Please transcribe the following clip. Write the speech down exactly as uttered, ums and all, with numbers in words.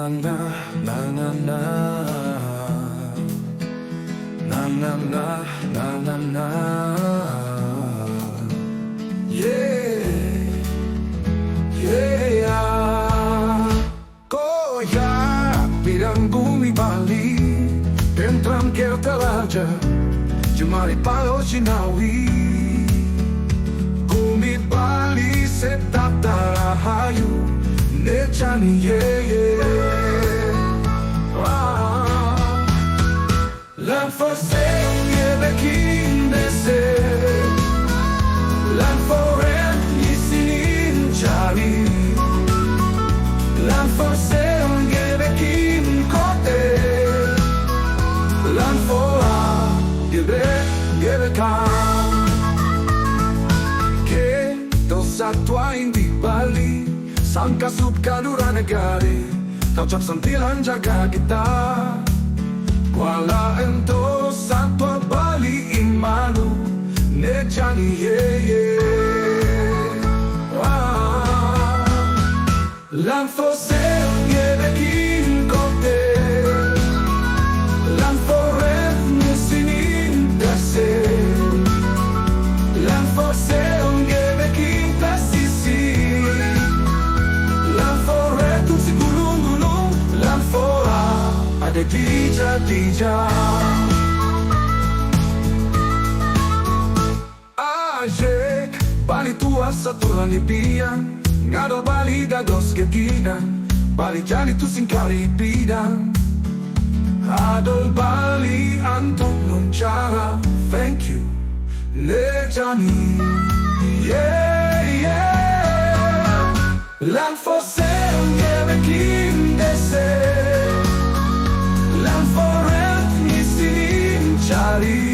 Na, na, na, na, na. Na, na, na, na, na, na. Yeah, yeah, yeah. Koya bilang bumibalik, entran ke talaja, jemari palo sinawi. Bumibalik se tatarahayu, ne Jani, yeah, yeah. Ah. Lan for sale, yeah, back in the sale. Lan for rent, missing in Jani. Lan for sale, yeah, back in kote. Lan for a, yeah, back, yeah, back. Ke, to sa tua indi Bali. Sangka sub kadura negari, tau cap santilan jaga kita. Kuala ento satua Bali imanu, ne Jani, yeah, yeah. Wah. Lan for sale, yeah, back in kote. Lan for rent, missing in the sale. Lan for sale, yeah, back in the sisi. Lan for rent, tu si gulung-gulung. Lan for a, ada dija, dija. Ajek, Bali tua satulan ipian, ngadal Bali dados geginan, Bali Jani tu singkari pidan. Adol Bali antuk nuncara, thank you, ne Jani. Yeah, yeah. Lan for sale, yeah, back in the sale. Lan for rent, missing in Jani.